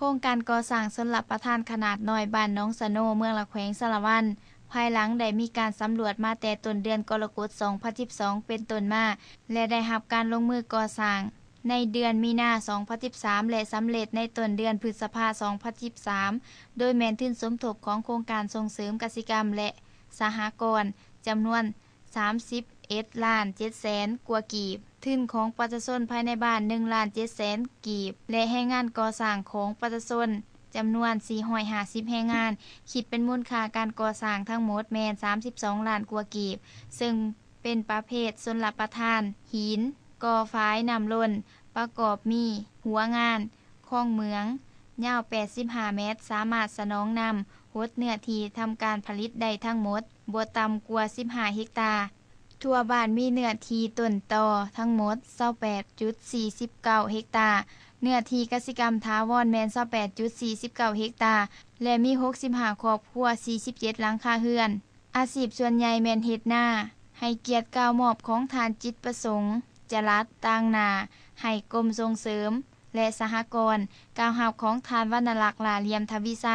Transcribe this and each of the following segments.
ໂຄງການກໍ່ສ້າງຊົນລະປະທານຂະໜາດນ້ອຍບ້ານໜອງສະໂນ ເມືອງລະແຂວງສາລະວັນ ພາຍຫຼັງໄດ້ມີການສຳຫຼວດມາແຕ່ຕົ້ນເດືອນກໍລະກົດ ສອງພັນສິບສອງ ເປັນຕົ້ນມາ ແລະ ໄດ້ຮັບການລົງມືກໍ່ສ້າງໃນເດືອນມີນາ ສອງພັນສິບສາມ ແລະ ສຳເລັດໃນຕົ້ນເດືອນພຶດສະພາ ສອງພັນສິບສາມ ໂດຍແມ່ນທຶນສົມທົບຂອງໂຄງການສົ່ງເສີມກະສິກຳ ແລະ ສະຫະກອນ ຈຳນວນ ສາມສິບເອັດລ້ານເຈັດແສນກວ່າກີບ, ທຶນຂອງປະຊາຊົນພາຍໃນບ້ານ ໜຶ່ງລ້ານເຈັດແສນກີບ ແລະ ແຮງງານກໍ່ສ້າງຂອງປະຊາຊົນຈຳນວນ ສີ່ຮ້ອຍຫ້າສິບແຮງງານ, ຄິດເປັນມູນຄ່າການກໍ່ສ້າງທັງໝົດແມ່ນ ສາມສິບສອງລ້ານກວ່າກີບ, ເຊິ່ງເປັນປະເພດຊົນລະປະທານ ຫີນ, ກໍ່ຝາຍ, ນ້ຳລົ້ນ, ປະກອບມີ ຫົວງານ, ຄອງເໝືອງ ຍາວ ແປດສິບຫ້າແມັດ, ສາມາດສະໜອງນ້ຳຫົດເນື້ອທີ່ທຳການຜະລິດໄດ້ທັງໝົດບໍ່ຕ່ຳກວ່າ ສິບຫ້າເຮັກຕາ. ທົ່ວບ້ານມີເນື້ອທີ່ຕົ້ນຕໍທັງໝົດ ຊາວແປດຈຸດສີ່ສິບເກົ້າເຮັກຕາ, ເນື້ອທີ່ກະສິກຳຖາວອນແມ່ນ ຊາວແປດຈຸດສີ່ສິບເກົ້າເຮັກຕາ ແລະ ມີ ຫົກສິບຫ້າຄອບຄົວ ສີ່ສິບເຈັດຫຼັງຄາເຮືອນ. ອາຊີບສ່ວນໃຫຍ່ແມ່ນເຮັດນາ. ໃຫ້ກຽດກ່າວມອບຂອງທ່ານ ຈິດປະສົງ ຈະລັດ ຕາງໜ້າໃຫ້ກົມສົ່ງເສີມ ແລະ ສະຫະກອນ, ກ່າວຮັບຂອງທ່ານ ວັນນະລັກ ຫຼ້າຫຼຽມທະວີໄຊ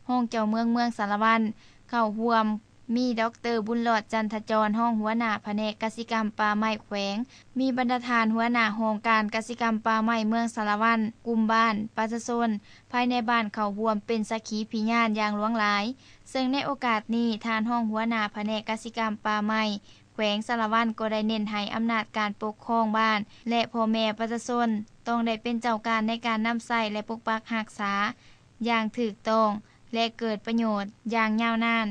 ຮອງເຈົ້າເມືອງເມືອງສາລະວັນ. ເຂົ້າຮ່ວມມີ ດອກເຕີ ບຸນຫຼອດ ຈັນທະຈອນ ຮອງຫົວໜ້າພະແນກກະສິກຳປ່າໄມ້ແຂວງ, ມີບັນດາທ່ານຫົວໜ້າຫ້ອງການກະສິກຳປ່າໄມ້ເມືອງສາລະວັນ, ກຸ່ມບ້ານ, ປະຊາຊົນພາຍໃນບ້ານເຂົ້າຮ່ວມເປັນສັກຂີພິຍານຢ່າງຫຼວງຫຼາຍ. ເຊິ່ງໃນໂອກາດນີ້, ທ່ານຮອງຫົວໜ້າພະແນກກະສິກຳປ່າໄມ້ແຂວງສາລະວັນ ກໍໄດ້ເນັ້ນໃຫ້ອຳນາດການປົກຄອງບ້ານ ແລະ ພໍ່ແມ່ປະຊາຊົນ ຕ້ອງໄດ້ເປັນເຈົ້າການໃນການນຳໃຊ້ ແລະ ປົກປັກຮັກສາຢ່າງຖືກຕ້ອງ ແລະ ເກີດປະໂຫຍດຢ່າງຍາວນານ.